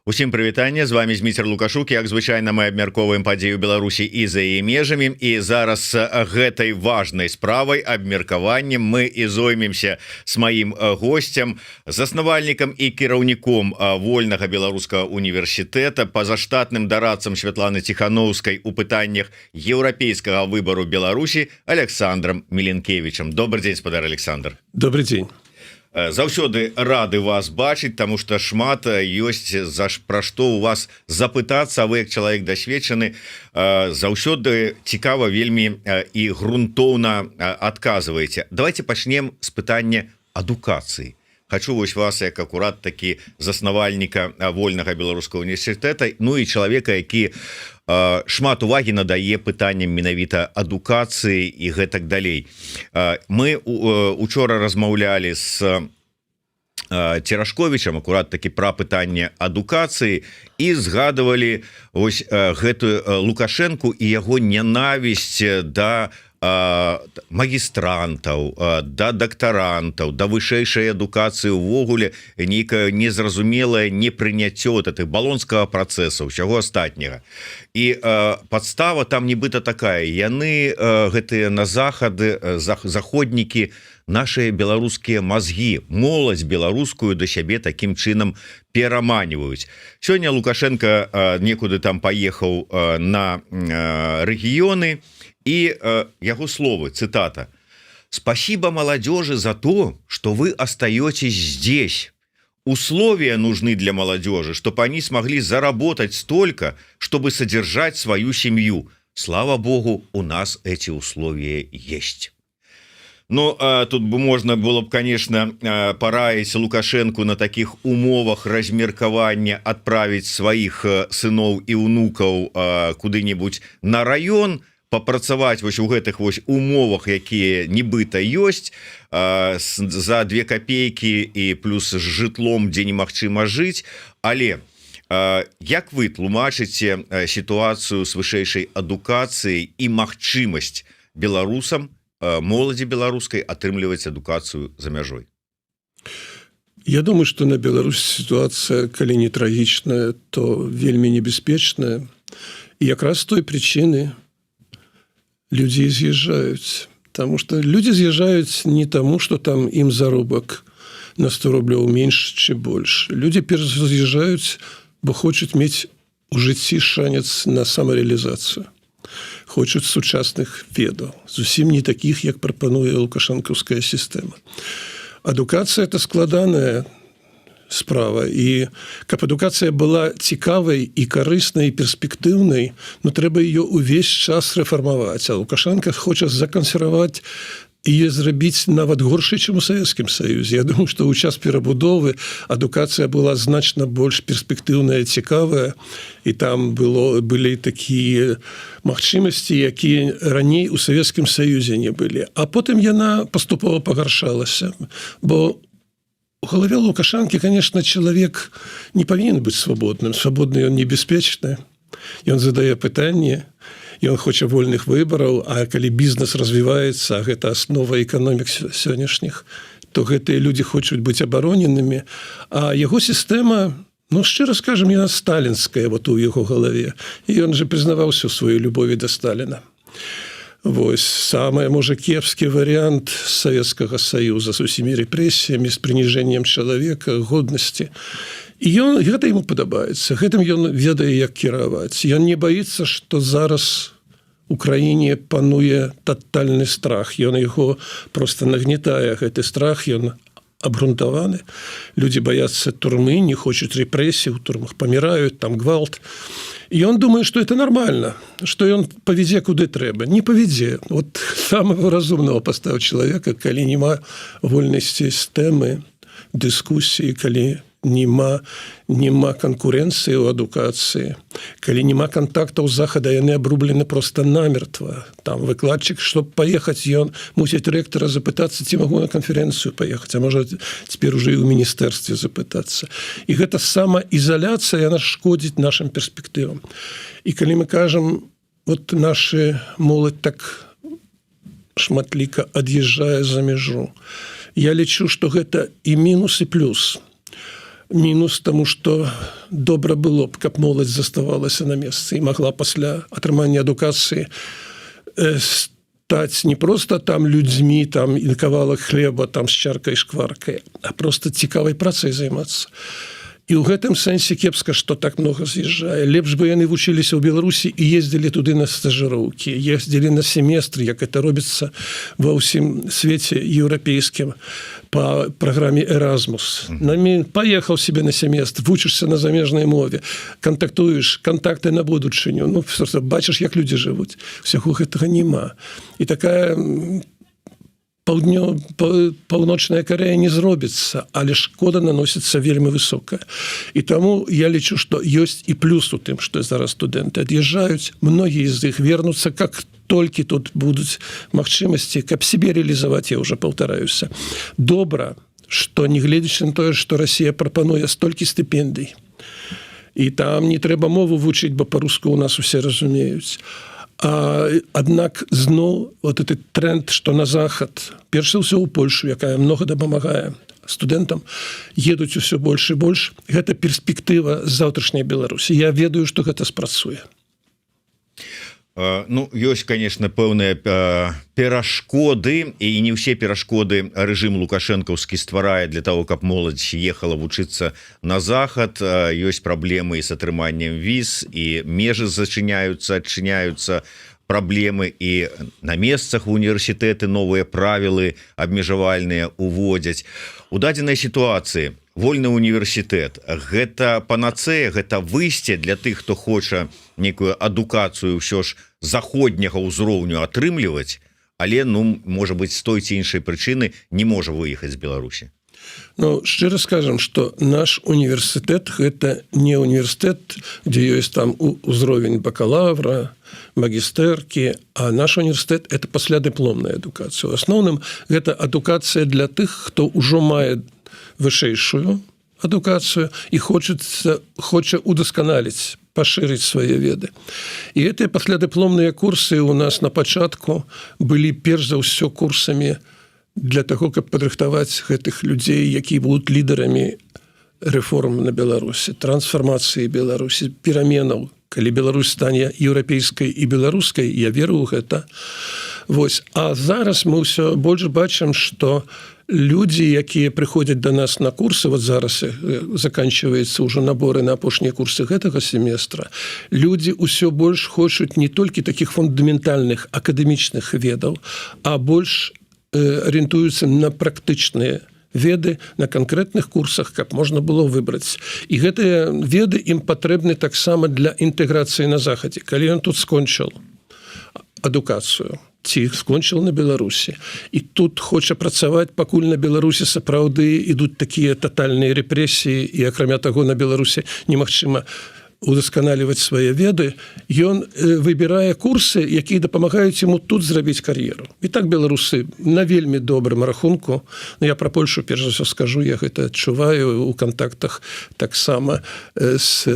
Усім прывітанне, з вамі Зміцер Лукашук. Як звычайна, мы абмяркоўваем падзею Беларусі і за яе межамі. І зараз гэтай важнай справай, абмеркаваннем мы і зоймемся с маім гостцем, заснавальнікам і кіраўніком Вольнага беларускага універсітэта, пазаштатным дарадцам Святланы Ціханоўскай у пытаннях еўрапейскага выбару Беларусі Аляксандрам Мілінкевічам. Добры дзень, спадар Аляксандр. Добры дзень. Заўсёды рады вас бачыць, таму што шмат ёсць за пра што у вас запытацца. Вы, як чалавек дасведчаны, заўсёды цікава вельмі і грунтоўна адказваеце. Давайте пачнем з пытання адукацыі. Хочу вось вас, як акурат такі заснавальніка Вольнага беларускага універсітэта, ну і чалавека, які шмат увагі надае пытанням менавіта адукацыі і гэтак далей. Мы учора размаўлялі с Церашковічам акурат такі пра пытанне адукацыі і згадывалі ось гэтую Лукашэнку і яго нянавісць да магістрантаў, да дактарантаў, да вышэйшай адукацыі увогуле, нейкае незразумелае непрыняццё вот этих балонскага працэса, ўсяго астатняга. І падстава там нібыта такая: яны, гэтыя на захады, заходнікі, наши беларускія мозги, моладзь беларускую да сябе таким чынам пераманіваюць. Сёння Лукашэнка некуды там паехаў на рэгіёны, і яго словы, цитата: «Спасибо молодежи за то, что вы остаетесь здесь. Условия нужны для молодежи, чтобы они смогли заработать столько, чтобы содержать свою семью. Слава богу, у нас эти условия есть». Ну, тут бы можно было б, конечно, параіць Лукашенко на таких умовах размеркавання отправить своих сыноў і унукаў куды-нибудь на район папрацаваць вось у гэтых вось умовах, якія нібыта ёсць, за 2 копейки і плюс з жытлом, дзе немагчыма жыць. Але як вы тлумачыце сітуацыю з вышэйшай адукацыяй і магчымасць беларусам, моладзі беларускай атрымліваць адукацыю за мяжой? Я думаю, што на Беларусь сітуацыя, калі не трагічная, то вельмі небяспечная. І якраз той прычыны людзі з'язджаюць. Таму што людзі з'язджаюць не таму, што там ім заробак на 100 рублёў менш ці больш. Людзі перш з'язджаюць, бо хочуць мець у жыцці шанец на самарэалізацыю. Хочуць сучасных ведаў, зусім не такіх, як прапануе лукашэнкаўская сістэма. Адукацыя — это складаная справа, і каб адукацыя была цікавай і карыснай, перспектыўнай, но трэба ее увесь час рэфармаваць. А Лукашэнка хоча закансерваваць і зрабіць нават горшай, чым у Савецкім Саюзе. Я думаю, што ў час перабудовы адукацыя была значна больш перспектыўная, цікавая, і там былі такія магчымасці, якія раней у Савецкім Саюзе не былі. А потым яна паступова пагаршалася, бо у галаве Лукашэнкі, конечно, чалавек не павінен быць свабодным. Свабодны ён небяспечны. Ён задае пытанне, ён хоча вольных выбараў. А калі бізнес развіваецца, гэта аснова эканомік сённяшніх, то гэтыя людзі хочуць быць абароненымі. А яго сістэма, ну, шчыра скажем, яна сталінская вот у яго галаве, і ён же прызнаваўся сваю любові да Сталіна. Вось самае, можа, кепскі варыянт Савецкага Саюза з усімі рэпрэсіямі, з прыніжэннем чалавека, годнасці. І ён, гэта ему падабаецца, гэтым ён ведае, як кіраваць. Ён не баіцца, што зараз у краіне пануе татальны страх. Ён яго просто нагнетае, гэты страх, ён абгрунтаваны. Людзі баяцца турмы, не хочуць рэпрэсій, у турмах паміраюць, там гвалт. І ён думае, што это нормально, што ён павядзе куды трэба. Не павядзе. Вот самого разумного паставіў чалавека, калі няма вольнай сістэмы дыскусіі, калі няма канкурэнцыі ў адукацыі, калі няма кантактаў Захада, яны абрублены просто намертво. Там выкладчык, чтоб паехаць, ён мусіць рэктара запытацца, ці магу на канферэнцыю паехаць, а можа, цяпер уже і ў міністэрстве запытацца. І гэта самаізаляцыя, яна шкодзіць нашим перспектывам. І калі мы кажам, вот нашы моладзь так шматліка ад'язджае за мяжу, я лічу, што гэта і мінус, і плюс. Мінус, таму што добра было б, каб моладзь заставалася на месцы і магла пасля атрымання адукацыі стаць не просто там людзьмі, там і кавалак хлеба там з чаркай, шкваркай, а просто цікавай працай займацца. І ў гэтым сэнсе кепска, што так много з'язджае. Лепш бы яны вучыліся ў Беларусі і ездзілі туды на стажыроўкі, ездзілі на семестры, як это робіцца ва ўсім свеце еўрапейскім по праграме Erasmus. Поехал себе на семестр, вучышся на замежнай мове, кантактуеш, кантакты на будучыню, ну, бачыш, як людзі жывуць. Усяго гэтага няма, і такая паўночная Карэя не зробіцца, але шкода наносіцца вельмі высокая. І таму я лічу, што ёсць і плюс у тым, што зараз студэнты ад'язджаюць. Многія з іх вернуцца, как толькі тут будуць магчымасці, каб себе реалізаваць. Я уже паўтараюся, добра, што, не гледзячы на тое, што Расія прапануе столькі стыпендый і там не трэба мову вучыць, бо па-руску у нас усе разумеюць, аднак зноў вот этот тренд, что на захад, перш за ўсё ў Польшу, якая много дапамагае студэнтам, едуць усё больш і больш. Гэта перспектыва заўтрашняй Беларусі. Я ведаю, что гэта спрацуе. Ну, ёсць, конечно, пэўныя перашкоды, і не ўсе перашкоды рэжым лукашэнкаўскі стварае для того, каб моладзь ехала вучыцца на захад. Ёсць праблемы з атрыманнем віз, і межы зачыняюцца, адчыняюцца, праблемы і на месцах, в універсітэты новыя правілы абмежавальныя уводзяць. У дадзенай сітуацыі вольны універсітэт — гэта панацея, гэта выйсце для тых, хто хоча некую адукацыю ўсё ж заходняга ўзроўню атрымліваць, але, ну, можа быть, з той ці іншай прычыны не можа выехаць з Беларусі? Ну, шчыра скажем, что наш універсітэт — гэта не універсітэт, дзе ёсць там узровень бакалавра, магістэркі, а наш універсітэт — это паслядыпломная адукацыя. У асноўным гэта адукацыя для тых, хто ўжо мае вышэйшую адукацыю і хоча удасканаліць, пашырыць свае веды. І гэтыя паслядыпломныя курсы у нас на пачатку былі перш за ўсё курсамі для таго, каб падрыхтаваць гэтых людзей, якія будуць лідарамі рэформ на Беларусі, трансфармацыі Беларусі, пераменаў, калі Беларусь стане еўрапейскай і беларускай. Я веру ў гэта. Вось, а зараз мы ўсё больш бачым, что людзі, якія прыходзяць до нас на курсы, вот зараз заканчивается ўжо наборы на апошнія курсы гэтага семестра, людзі ўсё больш хочуць не толькі таких фундаментальных акадэмічных ведаў, а больш арыентуюцца на практычныя веды на канкрэтных курсах, каб можна было выбраць. І гэтыя веды ім патрэбны таксама для інтэграцыі на захадзе. Калі ён тут скончыў адукацыю ці скончыў на Беларусі і тут хоча працаваць, пакуль на Беларусі сапраўды ідуць такія тотальныя рэпрэсіі, і, акрамя таго, на Беларусі немагчыма удасканаліваць свае веды, ён выбірае курсы, якія дапамагаюць ему тут зрабіць кар'еру. І так беларусы на вельмі добрым рахунку. Ну, я про Польшу перш за ўсё скажу, я гэта адчуваю у кантактах таксама с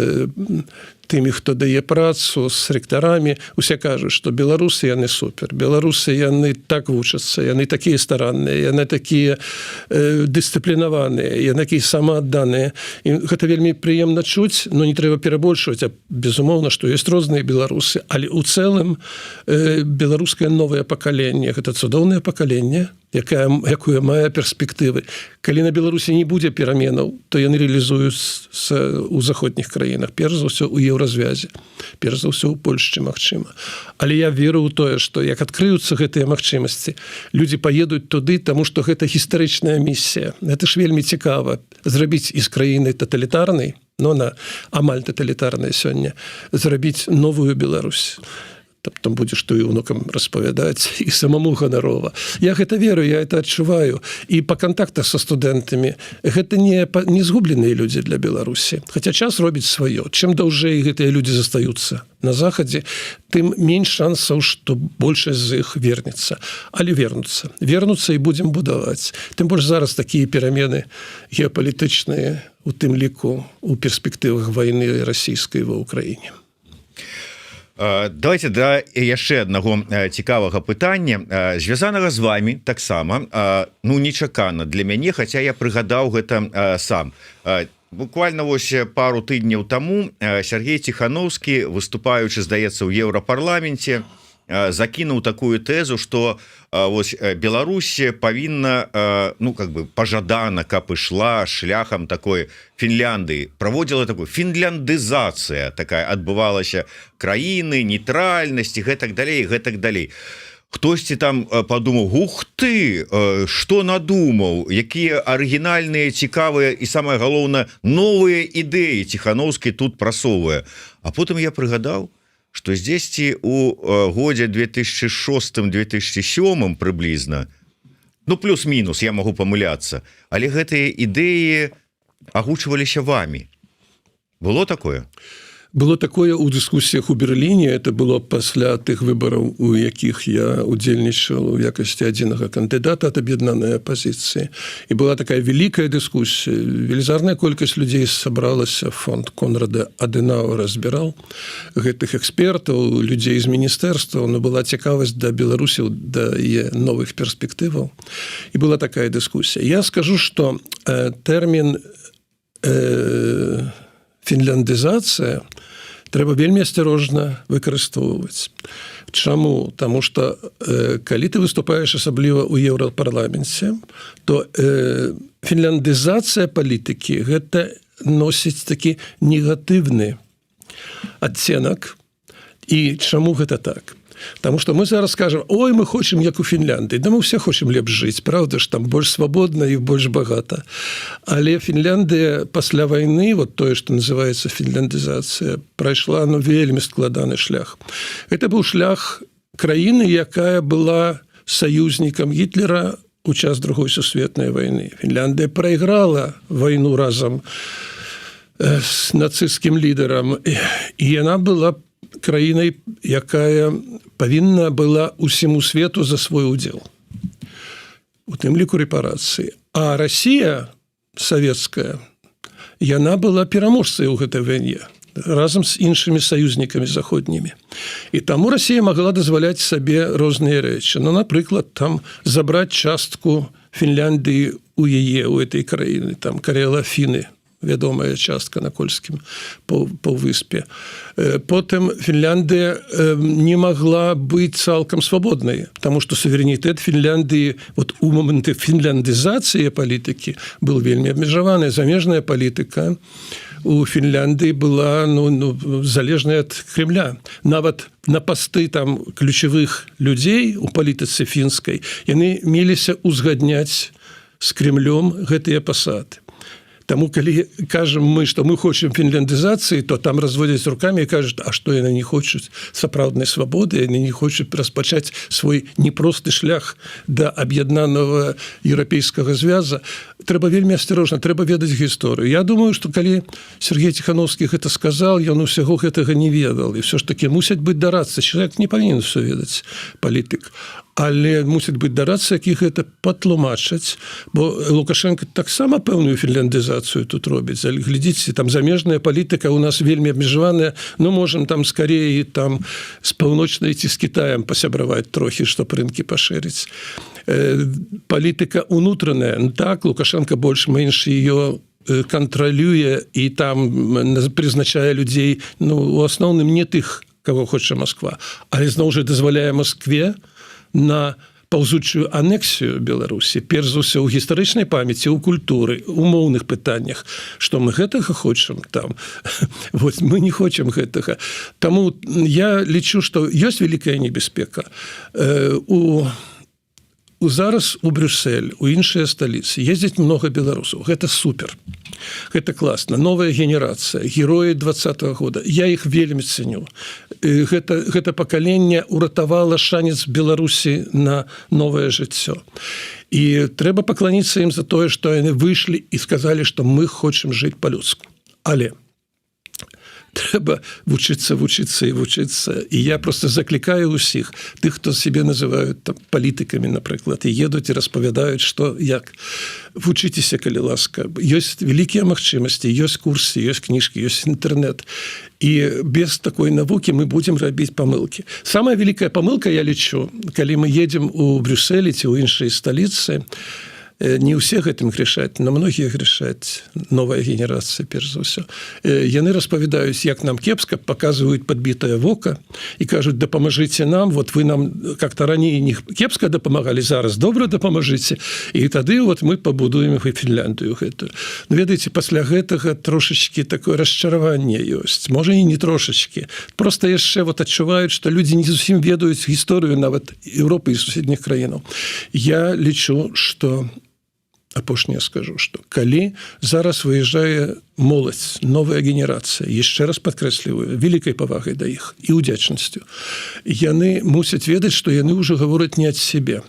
тымі, хто дае працу, з рэктарамі. Усе кажуць, што беларусы яны супер, беларусы яны так вучацца, яны такія старанныя, яны такія дысцыплінаваныя, яны такія самаадданыя. І гэта вельмі прыемна чуць, но не трэба перабольшваць. А безумоўна, што ёсць розныя беларусы, але у цэлым беларускае новае пакаленне — гэта цудоўнае пакаленне, якое мае перспектывы. Калі на Беларусі не будзе пераменаў, то яны реалізуюць у заходніх краінах, перш за ўсё у Еўразвязе, перш за ўсё ў Польшчы, магчыма. Але я веру ў тое, што як адкрыюцца гэтыя магчымасці, людзі паедуць туды, таму што гэта гістарычная місія. Это ж вельмі цікава — зрабіць з краіны таталітарнай, но на амаль таталітарнай сёння, зрабіць новую Беларусь. Там будзе што і унукам распавядаць, і самому ганарова. Я гэта веру, я это адчуваю і по кантактах со студэнтамі. Гэта не згубленыя людзі для Беларусі, хотя час робіць сваё. Чым даўжэй гэтыя людзі застаюцца на захадзе, тым менш шансаў, што большасць з іх вернецца. Але вернуцца, вернуцца, і будзем будаваць. Тым больш зараз такія перамены геапалітычныя, у тым ліку у перспектывах войны расійскай ва Ўкраіне. Давайте да яшчэ аднаго цікавага пытання, звязанага з вами таксама. Ну, нечакана для мяне, хаця я прыгадаў гэта сам. Буквально вось пару тыдняў таму Сяргей Ціханоўскі, выступаючы, здаецца, ў Еўрапарламенце, закінуў такую тэзу, что вось Беларусь павінна, ну, как бы пожадана, каб ішла шляхам такой Фінляндыі, праводзіла такую фінляндызацыя, такая адбывалася краіны, нейтральнасці, гэтак далей, гэтак далей. Хтосьці там падумаў: «Ух ты, что надумаў, якія арыгінальныя, цікавыя і, самое галоўнае, новыя ідэі Ціханоўскі тут прасоўвае». А потым я прыгадаў, что здесьці у годзе 2006, 2007 прыблізна, ну, плюс-мінус, я могу памыляться, але гэтыя ідэі агучваліся вами. Было такое? Было такое у дыскусіях у Берліне. Это было пасля тых выбараў, у якіх я удзельнічал у якасці адзінага кандыдата ад Аб'яднанай апазіцыі. І была такая вялікая дыскусія, велізарная колькасць людзей сабралася. Фонд Конрада Адэнауэра разбірал гэтых экспертаў, людзей з міністэрства. Но была цікавасць да беларусів, да яе новых перспектываў, і была такая дыскусія. Я скажу, что тэрмін фінляндызацыя трэба вельмі асцярожна выкарыстоўваць. Чаму? Таму что калі ты выступаеш, асабліва ў Еўрапарламенце, то фінляндызацыя палітыкі — гэта носіць такі негатыўны адценак. І чаму гэта так? Таму что мы зараз скажем: «Ой, мы хочам як у Фінляндыі». Да мы все хочам лепш жыць, правда ж, там больш свабодна і больш багата. Але Фінляндыя пасля войны, вот тое, что называется фінляндызацыя, прайшла, ну, вельмі складаны шлях. Это быў шлях краіны, якая была саюзнікам Гітлера у час Другой сусветнай войны. Фінляндыя прайграла войну разам с нацысцкім лідарам, і яна была краінай, якая павінна была усіму свету за свой удзел, у тым ліку рэпарацыі. А Россия савецкая, яна была пераможцай у гэтай вайне разам з іншымі саюзнікамі заходнімі, і таму Россия могла дазваляць сабе розныя рэчы. Ну, напрыклад, там забраць частку Фінляндыі у яе, у этой краіны, там Карэла-Фіны, вядомая частка на Кольскім паўвыспе. Потым Фінляндыя не могла быць цалкам свабоднай, потому что суверэнітэт Фінляндыі вот у моманты фінляндызацыі палітыкі был вельмі абмежаваны. Замежная палітыка у Фінляндыі была, ну, залежная ад Кремля. Нават на пасты там ключавых людзей у палітыцы фінскай яны меліся узгадняць з Кремлём гэтыя пасады. Таму калі кажам мы, что мы хочам фінляндызацыі, то там разводзяць руками і кажуць: «А што, яны не хочуць сапраўднай свабоды, яны не хочуць распачаць свой непросты шлях да Аб'яднанага еўрапейскага звяза». Трэба вельмі асцярожна, трэба ведаць гісторыю. Я думаю, что калі Сяргей Ціханоўскі гэта сказал, ён усяго гэтага не ведал, і все ж таки мусяць быць дарадцы. Человек не павінен все ведаць, палітык, але мусіць быць дарадцы, якіх гэта патлумачаць, бо Лукашенко таксама пэўную фінляндызацыю тут робіць. Глядзіце, там замежная палітыка у нас вельмі абмежаваная, но можем там скорее там з Паўночнай ці з Китаем пасябраваць трохі, чтоб рынки пашырыць. Палітыка унутраная, ну, так, Лукашенко больш-менш ее кантралюе і там прызначае людзей, ну, у асноўным не тых, кого хоча Москва, але зноў жа дазваляе Москве на паўзучую анексію Беларусі, перш за ўсё ў гістарычнай памяці, у культуры, умоўных пытаннях. Что мы гэтага хочам там? Вот мы не хочам гэтага. Таму я лічу, что ёсць вялікая небяспека. У зараз у Брюссель, у іншыя сталіцы ездзіць много беларусаў. Гэта супер, гэта класна. Новая генерацыя, героі 20-го года, я іх вельмі ценю. Гэта пакаленне уратавала шанец Беларусі на новае жыццё, і трэба пакланіцца ім за тое, што яны выйшлі і сказалі, што мы хочам жыць по-людску. Але трэба вучыцца, вучыцца і вучыцца. І я просто заклікаю усіх тых, хто себе называют там палітыкамі, напрыклад, і едуць і распавядаюць, что як, вучыцеся, калі ласка. Ёсць вялікія магчымасці, ёсць курсы, ёсць кніжкі, ёсць інтэрнет, і без такой навукі мы будем рабіць памылки. Самая вялікая памылка, я лічу, калі мы едем у Брюсселі ці ў іншай сталіцы. Не ўсе гэтым грашаць, но многія грашаць, новая генерацыя перш за ўсё. Яны распавядаюць, як нам кепска, показваюць подбітае вока і кажуць: «Дапамажыце нам, вот вы нам как-то раней не кепска дапамагалі, зараз добра дапамажыце, і тады вот мы пабудуем і Фінляндыю гэтую». Ну, ведаеце, пасля гэтага трошачкі такое расчараванне ёсць, можа, і не трошачкі, просто яшчэ вот адчуваюць, что людзі не зусім ведаюць гісторыю нават Европы і суседніх краінаў. Я лічу, что, апошняе скажу, что калі зараз выязджае моладзь, новая генерацыя, яшчэ раз падкрэсліваю, вялікай павагай да іх і удзячнасцю, яны мусяць ведаць, что яны ўжо гавораць не ад сябе,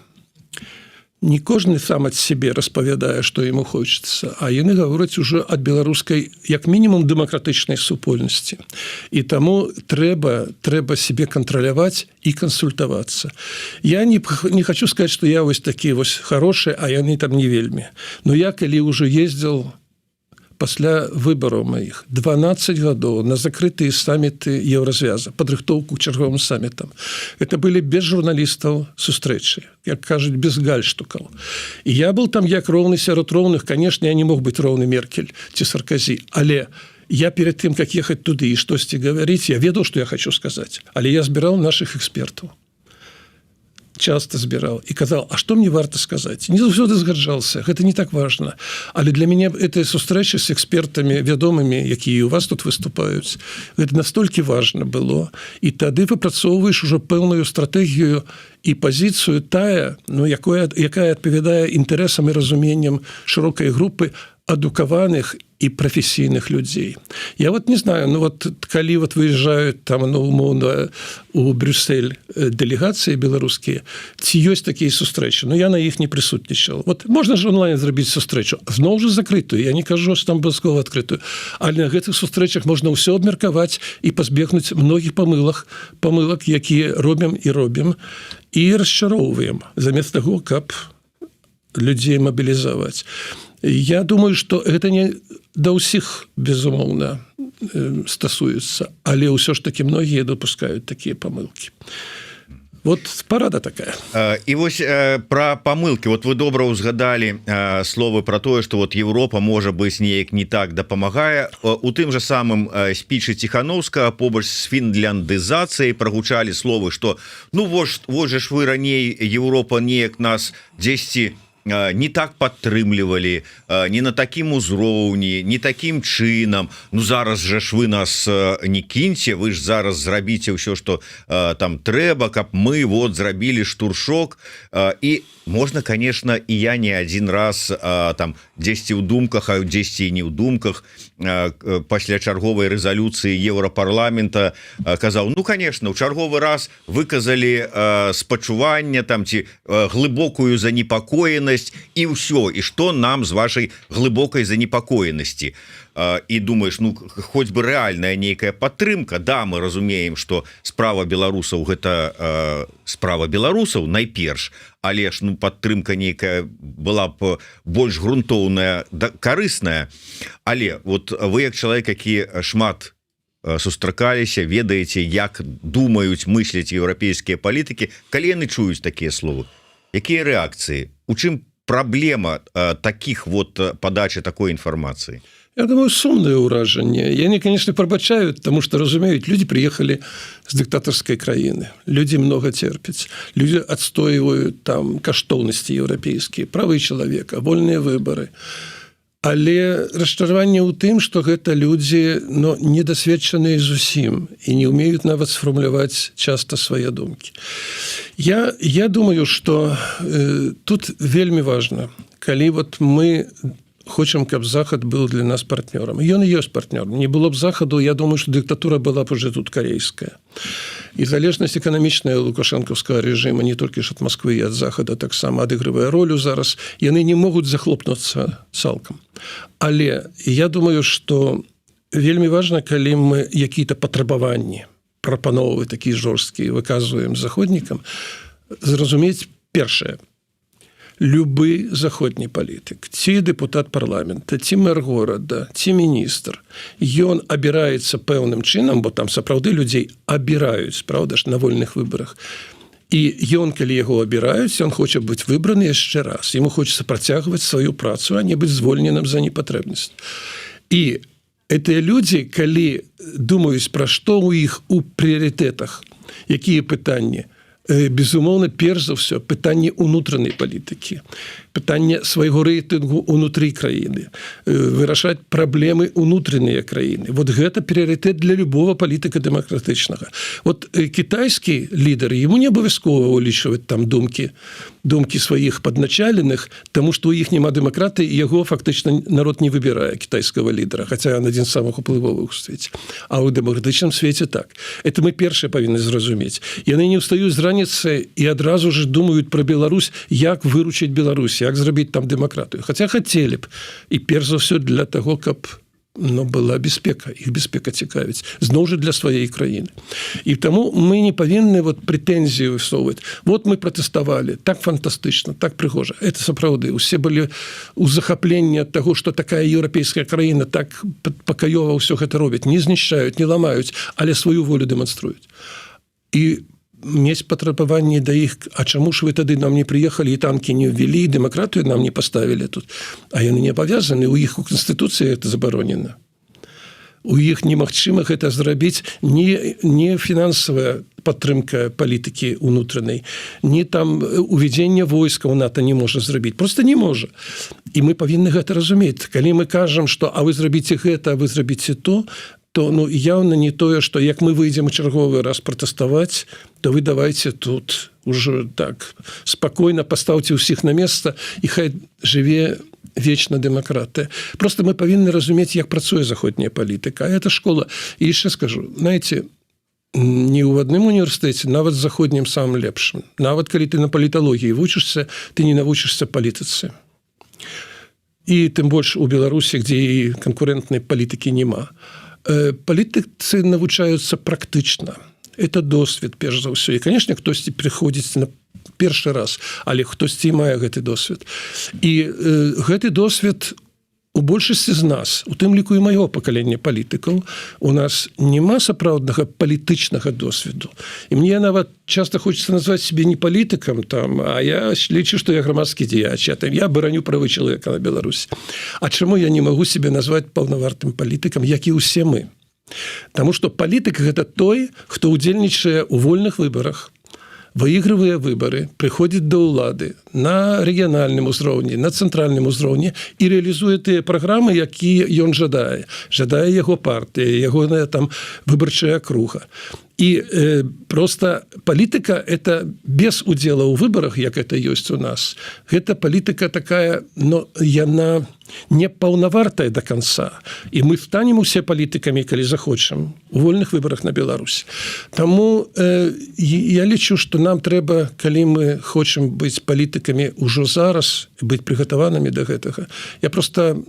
не кожны сам ад сябе распавядае, што яму хочется, а яны гавораць уже ад беларускай, як мінімум, дэмакратычнай супольнасці. І таму трэба себе кантраляваць і кансультавацца. Я не хочу сказать, что я вось такі вось хороший, а яны там не вельмі, но я калі ўжо ездзіл пасля выбараў маіх 12 гадоў на закрытыя саміты Еўразвяза, падрыхтоўку к чарговым самітам, это былі без журналістаў сустрэчы, як кажуць, без гальштукаў, і я был там як роўны сярод роўных. Конечно, я не мог быть роўны Меркель ці Сарказі, але я перед тым, как ехать туды і штосьці гаварыць, я ведаў, что я хочу сказать, але я збіраў наших экспертаў, часто збіраў і казал: «А что мне варта сказать?» Не заўсёды згаджался, гэта не так важно, але для мяне этой сустрэчы с экспертамі вядомымі, якія у вас тут выступаюць, гэта настолькі важно было. І тады выпрацоўваеш уже пэўную стратэгію і пазіцыю тая, ну, якая адпавядае інтарэсам і разуменням шырокай групы адукаваных і прафесійных людзей. Я вот не знаю, ну вот калі вот выезжают там, ну, умоўна, у Брюссель дэлегацыі беларускія, ці ёсць такія сустрэчы? Но я на іх не прысутнічал. Вот можна же онлайн зрабіць сустрэчу, зноў жа закрытую, я не кажу, что там абавязкова адкрытую, але на гэтых сустрэчах можна ўсё абмеркаваць і пазбегнуць многіх памылак, якія робім і робім і расчароўваем, замест таго, каб людзей мабілізаваць. Я думаю, что гэта не да ўсіх, безумоўна, стасуецца, але ўсё ж таки многія допускаюць такія памылки. Вот парада такая. І вось про памылки. Вот вы добра узгадалі словы про тое, что вот Европа, можа быть, неяк не так дапамагае. У тым же самым спічы Ціхановска побач з фінляндызацыяй прагучалі словы, что ну вот же ж вы раней, Европа, неяк нас 10 не так падтрымлівалі, не на такім узроўні, не такім чынам. Ну зараз жа ж вы нас не кіньце, вы ж зараз зрабіце ўсё, что там трэба, каб мы вот зрабілі штуршок. І можна, конечно, і я не один раз там дзесьці ў думках, а дзесьці і не ў думках, пасля чарговай рэзалюцыі Еўрапарламента казаў: «Ну, конечно, у чарговы раз выказалі спачування там ці глыбокую занепакоенасць, і ўсё, і что нам з вашай глыбокай занепакоенасці?» І думаешь: ну хоть бы рэальная нейкая падтрымка. Да, мы разумеем, что справа беларусаў — гэта справа беларусаў найперш, але ж ну падтрымка нейкая была б больш грунтоўная да карысная. Але вот вы, як чалавек, які шмат сустракаліся, ведаеце, як думаюць, мысляць еўрапейскія палітыкі, калі яны чуюць такія словы, якія рэакцыі, у чым праблема таких вот подачи такой інфармацыі? Я думаю, сумнае ўражанне. Яны, конечно, прабачаюць, потому что разумеюць: люди приехали з дыктатарскай краіны, люди много терпяць, люди адстойваюць там каштоўнасці еўрапейскія, правы чалавека, вольныя выборы. Але расчараванне ў тым, что гэта людзі, но недасведчаныя зусім і не умеюць нават сфармуляваць часто свае думкі. Я думаю, что тут вельмі важно, калі вот мы хочам, каб Захад был для нас партнёрам, ён і ёсць партнёр. Не было б Захаду, я думаю, что дыктатура была б уже тут карейская. І залежнасць эканамічная лукашэнкаўскага режима не толькі ж ад Москвы і ад Захада таксама адыгрывае ролю. Зараз яны не могуць захлопнуцца цалкам. Але я думаю, что вельмі важно, калі мы какие-то патрабаванні, прапановы такія жорсткія выказваем заходнікам, зразумець першае: любы заходні палітык, ці дэпутат парламента, ці мэр горада, ці міністр, ён абіраецца пэўным чынам, бо там сапраўды людзей абіраюць, праўда ж, на вольных выбарах. І ён, калі яго абіраюць, ён хоча быць выбраны яшчэ раз, ему хочется працягваць сваю працу, а не быць звольненым за непатрэбнасць. І гэтыя людзі, калі думаюць, пра што у іх у прыярытэтах, якія пытанні, безумоўна, перш за ўсё пытанне унутранай палітыкі, пытанне свайго рэйтынгу унутры краіны, вырашаць праблемы унутраныя краіны. Вот гэта прыярытэт для любого палітыка дэмакратычнага. Вот кітайскі лідар, ему не абавязкова улічваць там думкі сваіх падначаленых, тому что у іх няма дэмакраты, яго фактычна народ не выбірае, кітайскага лідара, хотя он адзін з самых уплывовых у свеце. А ў дэмакратычным свеце так. Это мы першае павінны зразумець. Яны не ўстаюць з раніцы і адразу ж думаюць про Беларусь, як выручыць Беларусь, як зрабіць там дэмакратыю, хотя хотели б. І перш за все для того, каб, но, была бяспека, іх бяспека цікавіць, зноў жа, для сваёй краіны. І таму мы не павінны вот прэтэнзію высоўваць: вот мы пратэставалі, так фантастычна, так прыгожа. Это сапраўды усе былі у захапленні ад таго, что такая еўрапейская краіна так пакаёва ўсё гэта робіць, не знішчаюць, не ламаюць, але сваю волю дэманструюць. І мець патрабаванні да іх: «А чаму ж вы тады нам не прыехалі і танкі не ввели, дэмакратыю нам не поставили тут?» А яны не абавязаны, у іх у канстытуцыі это забаронена, у іх немагчыма гэта зрабіць, не фінансавая падтрымка палітыкі унутранай, не там увядзенне войска ў НАТО не можа зрабіць, просто не можа. І мы павінны гэта разумець. Калі мы кажам, что а вы зрабіце гэта, вы зрабіце то, то, ну, явно не тое, что як мы выйдзем чарговы раз пратэставаць, то вы давайте тут уже так спокойно поставьте ўсіх на место, і хай жыве вечна дэмакратыя. Просто мы павінны разумець, як працуе заходняя палітыка. Это школа. І яшчэ скажу, знаете, не ў адным універсітэце, нават заходнім, самым лепшым, нават калі ты на паліталогіі вучышся, ты не навучышся палітыцы. І тым больш у Беларусі, дзе і канкурэнтнай палітыкі няма. Палітыцы навучаюцца практычна, это досвед перш за ўсё. І, конечно, хтосьці прыходзіць на першы раз, але хтосьці мае гэты досвед. І гэты досвед у большасці з нас, у тым ліку і маё пакаленне палітыкаў, у нас няма сапраўднага палітычнага досведу. І мне нават часто хочется назвать себе не палітыкам там, а я лічу, что я грамадскі дзеяч, там я бараню правы чалавека на Беларусь. А чаму я не могу себе назвать паўнавартым палітыкам, як і ўсе мы? Таму что палітык — гэта той, хто удзельнічае у вольных выборах, выигрывая выборы, прыходзіць да ўлады на рэгіянальным узроўні, на цэнтральным узроўні і рэалізуе тыя праграмы, якія ён жадае, жадае яго партыя, ягоная там выбарчая акруга. І просто палітыка — это без удзела ў выборах, як это ёсць у нас, гэта палітыка такая, но яна не паўнавартая до конца. І мы станем усе палітыкамі, калі захочам, у вольных выборах на Беларусь. Таму я лічу, что нам трэба, калі мы хочам быць палітыкамі ўжо зараз, быць прыгатаванымі до гэтага. Я просто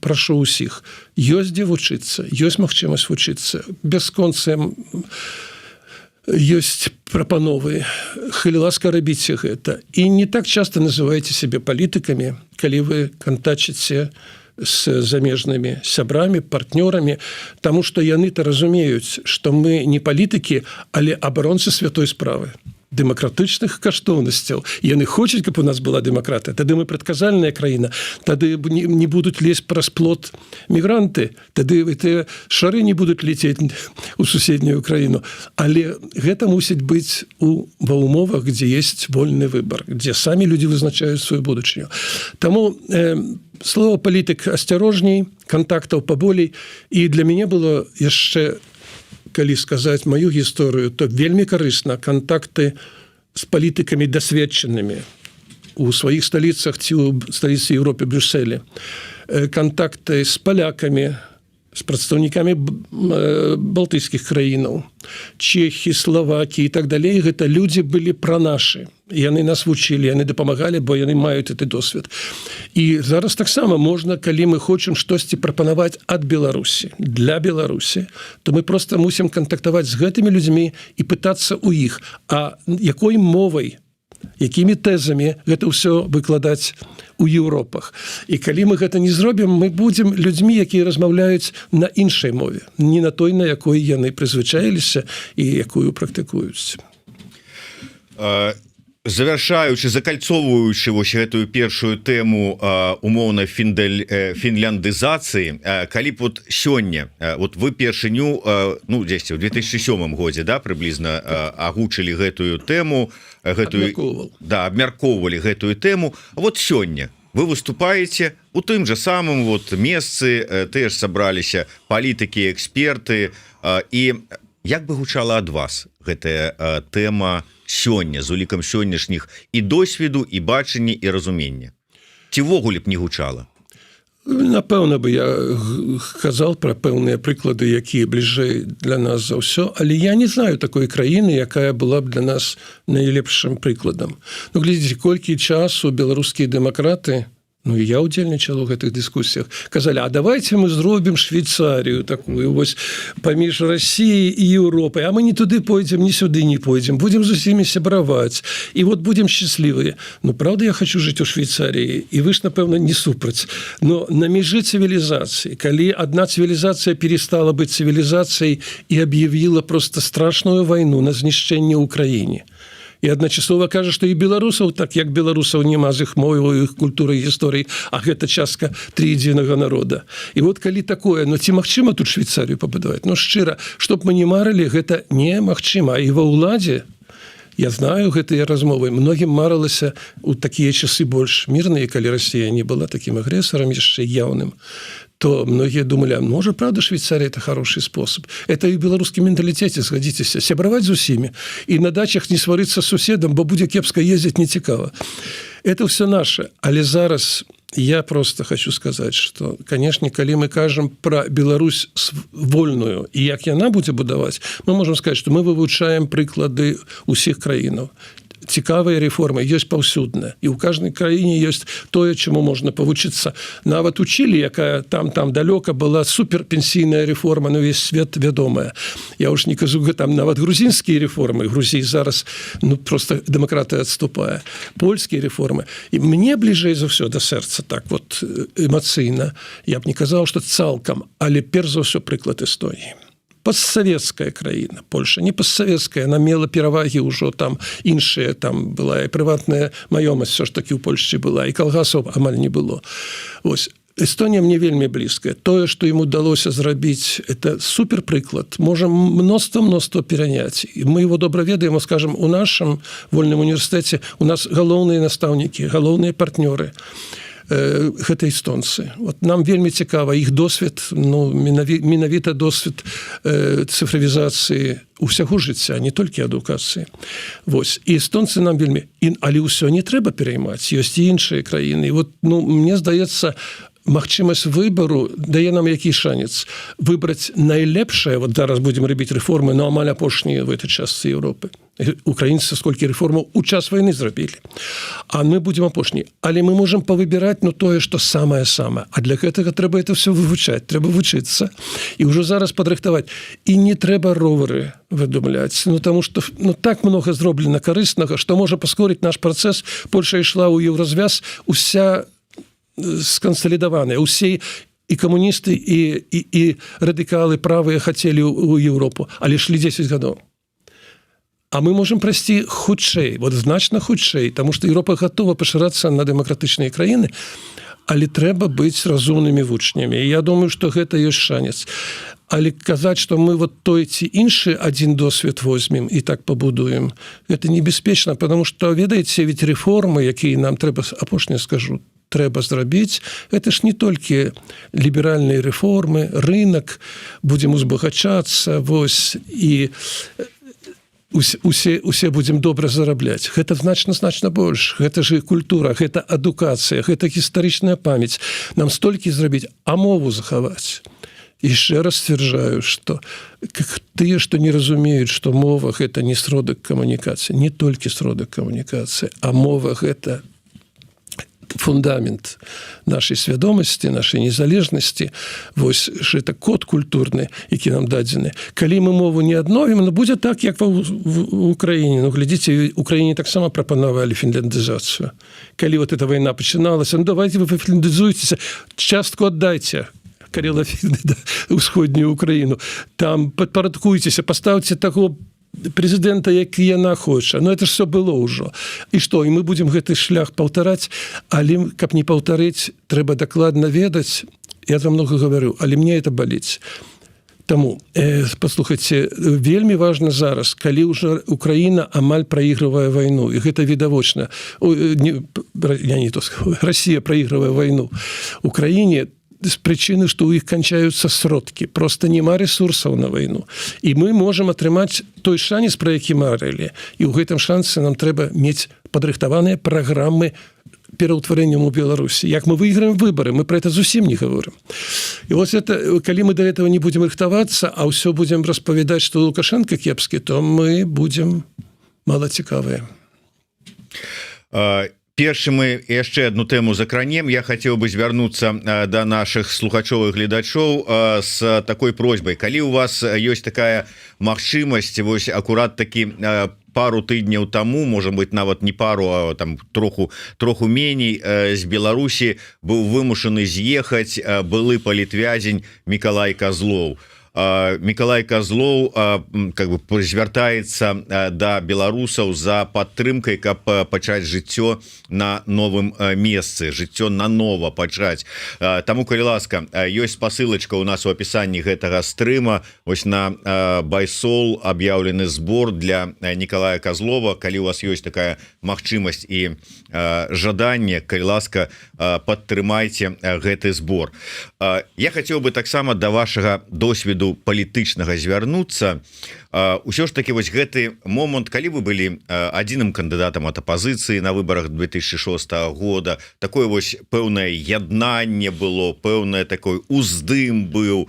прашу ўсіх: ёсць дзе вучыцца, ёсць магчымасць вучыцца, бясконцам ёсць прапановы, халі ласка, рабіце гэта. І не так часто называеце сябе палітыкамі, калі вы кантачыце з замежнымі сябрамі, партнёрамі, таму что яны-то разумеюць, что мы не палітыкі, але абаронцы святой справы, дэмакратычных каштоўнасцяў. Яны хочуць, каб у нас была дэмакратыя, тады мы прадказальная краіна, тады не будуць лезть праз плот мігранты, тады тыя шары не будуць лететь у суседнюю краіну. Але гэта мусіць быць ва умовах, дзе есть вольны выбор, дзе самі людзі вызначаюць сваю будучыню. Таму слова палітык асцярожней, кантактаў паболей. І для мяне было яшчэ, калі сказаць маю гісторыю, то вельмі карысна кантакты з палітыкамі дасведчанымі у сваіх сталіцах ці ў сталіцы Еўропе, Брюсселе, кантакты з палякамі, з прадстаўнікамі балтыйскіх краінаў, Чехі, Славакі і так далей. Гэта людзі былі пра нашы, яны нас вучылі, яны дапамагалі, бо яны маюць гэты досвед. І зараз таксама можна, калі мы хочам штосьці прапанаваць ад Беларусі, для Беларусі, то мы просто мусім кантактаваць з гэтымі людзьмі і пытацца у іх, а якой мовай, якімі тэзамі гэта ўсё выкладаць у Еўропах. І калі мы гэта не зробім, мы будзем людзьмі, якія размаўляюць на іншай мове, не на той, на якой яны прызвычаіліся і якую практыкуюць. Завяршаючы, закальцоўваючы вось гэтую першую тэму умоўна фінляндызацыі, калі б вот сёння, вот вы першыню, ну, дзесьці ў 2007 годзе, да, прыблізна, агучылі гэтую тэму, гэтую Абмяркоўваў. Да, абмяркоўвалі гэтую тэму. Вот сёння вы выступаеце у тым жа самым вот месцы, тыя ж сабраліся палітыкі, эксперты, і як бы гучала ад вас гэтая тэма сёння з улікам сённяшніх і досведу, і бачання, і разумення, ці ўвогуле б не гучала? Напэўна бы я казал пра пэўныя прыклады, якія бліжэй для нас за ўсё, але я не знаю такой краіны, якая была б для нас найлепшым прыкладам. Ну, глядзіце, колькі часу беларускія дэмакраты, ну, і я удзельнічал у гэтых дыскусіях, казалі: «А давайте мы зробім Швейцарію такую вось паміж Россией і Еўропай, а мы не туды пойдзем, не сюды не пойдзем, будем з усімі сябраваць і вот будем счастливые». Ну, правда, я хочу жить у Швейцарии, і вы ж, напэўна, не супраць, но на межы цывілізацыі, калі одна цывілізацыя перестала быть цывілізацыяй і объявила просто страшную войну на знішчэнне Украіне і адначасова кажа, што і беларусаў, так як беларусаў няма з іх моваю, іх культурай, гісторыі, а гэта частка трыадзінага народа. І вот калі такое, но ці магчыма тут Швейцарію пабудаваць? Ну, шчыра, чтоб мы не марылі, гэта немагчыма. І ва ўладзе, я знаю гэтыя размовы, многім марылася у такія часы, больш мірныя, калі Россия не была таким агрэсарам яшчэ яўным, то многие думали: а можа, правда, Швейцария — это хороший способ. Это и в белорусском менталитете, сгодитесь, сябраваць з усімі і на дачах не сварыцца с суседом, бо будзе кепска ездить, не цікава. Это все наше. Але зараз я просто хочу сказать, что, конечно, калі мы кажам про Беларусь вольную і як яна будзе будаваць, мы можем сказать, что мы вывучаем прыклады усіх краінаў. Цікавыя рэформы ёсць паўсюдна, і ў каждой краіне ёсць тое, чаму можна павучыцца. Нават у Чылі, якая там далёка, была суперпенсійная рэформа на увесь свет вядомая. Я уж не кажу там нават грузінскія рэформы, Грузіі зараз, ну, просто дэмакратыя адступае, польскія рэформы. І мне бліжэй за ўсё да сэрца, так вот эмацыйна, я б не казаў, что цалкам, але перш за ўсё прыклад Эстоніі. Постсавецкая краіна. Польша не постсавецкая, она мела перавагі ўжо там іншыя, там была і прыватная маёмасць все ж таки у Польшчы была, і калгасаў амаль не было. Ось Эстонія мне вельмі блізкая. Тое, что ему удалося зрабіць, это супер прыклад, можем мноства мноства пераняць, і мы его добра ведаем. Скажем, у нашем вольным універсітэце у нас галоўныя настаўнікі, галоўныя партнёры гэта эстонцы. Вот нам вельмі цікава іх досвед, ну, менавіта досвед цифравізацыі усяго жыцця, не толькі адукацыі. Вось і эстонцы нам вельмі і, але ўсё не трэба пераймаць, ёсць і іншыя краіны. Вот, ну, мне здаецца, магчымасць выбару дае нам які шанец выбраць найлепшае. Вот зараз будем рабіць рэформы, но амаль апошнія в этой частцы Европы. Украінцы сколькі рэформаў у час войны зрабілі, а мы будем апошні, але мы можем павыбіраць, ну, тое, что самое самое. А для гэтага трэба это все вывучаць, трэба вучыцца і ўжо зараз падрыхтаваць. І не трэба ровары выдумляць, ну, тому что, ну, так много зроблена карыснага, что можа паскорыць наш працэс. Польша ішла ў Еўразвяз уся скансалідаваныя, усе, і камуністы, і радыкалы правыя хацелі ў Еўропу, але шлі 10 гадоў. А мы можем прайсці хутчэй, вот значна хутчэй, тому что Еўропа готова пашырацца на дэмакратычныя краіны, але трэба быць разумнымі вучнямі. Я думаю, что гэта ёсць шанец. Але казаць, что мы вот той ці іншы один досвед возьмем і так пабудуем, это небяспечна, потому что, ведаеце, ведь рэформы, якія нам трэба, апошняе скажу, трэба зрабіць, это ж не толькі ліберальныя рэформы, рынок, будем узбагачацца, вось, і усе будзем добра зарабляць. Гэта значна значна больш. Гэта ж культура, гэта адукацыя, гэта гістарычная памяць. Нам столькі зрабіць, а мову захаваць. Яшчэ раз сцвярджаю, что тыя, што не разумеюць, што мова — гэта не сродак камунікацыі, не толькі сродак камунікацыі, а мова — гэта фундамент нашай свядомасці, нашай незалежнасці. Вось ж это код культурны, які нам дадзены. Калі мы мову не адновім, ну, будзе так, як в Украіне. Ну, глядзіце, Украіне таксама прапанавалі фінляндызацыю, калі вот эта вайна пачыналася: «Ну, давайте вы фінляндызуецеся, частку аддайце карела, да, усходнюю Украіну там, падпарадкуйцеся, поставьте таго прэзідэнта, які яна хоча. Но это ж все было ўжо. І что, і мы будем гэты шлях паўтараць? Але каб не паўтарыць, трэба дакладна ведаць. Я там много говорю, але мне это баліць. Таму послухайте, вельмі важно зараз, калі уже Украина амаль проигрывае войну, і гэта відавочна, не, я не то сказал, Россия проигрывае войну Украине з прычыны, что у іх канчаюцца сродкі, просто няма ресурсаў на войну, і мы можем атрымаць той шанец, про які марылі. І ў гэтым шансе нам трэба мець падрыхтаваныя праграмы пераўтварэннем у Беларусі, як мы выйграем выборы. Мы про это зусім не говорим. І вот это, калі мы до этого не будем рыхтавацца, а ўсё будем распавядаць, что Лукашенко кепскі, то мы будем мала цікавыя. Першы мы яшчэ одну тэму закранем. Я хотел бы звярнуцца до наших слухачоў і гледачоў с такой просьбой: калі у вас ёсць такая магчымасць, вось акурат такі пару тыдняў таму, может быть, нават не пару, а там троху меней, з Беларусі быў вымушаны з'ехаць былы палітвязень Мікалай Козлоў. Мікалай Козлоў как бы звяртаецца да беларусаў за падтрымкай, каб пачаць жыццё на новым месцы, жыццё нанова пачаць. Таму, калі ласка, ёсць спасылочка у нас у апісанні гэтага стрыма. Ось на Байсол аб'яўлены збор для Николая Козлова. Калі у вас ёсць такая магчымасць і жаданне, калі ласка, падтрымайце гэты збор. Я хотел бы таксама да вашага досведу палітычнага звярнуцца. Ўсё ж таки вось гэты момант, калі вы былі адзіным кандыдатам ад апазіцыі на выборах 2006 года, такое вось пэўнае яднанне было, пэўнае такой уздым быў.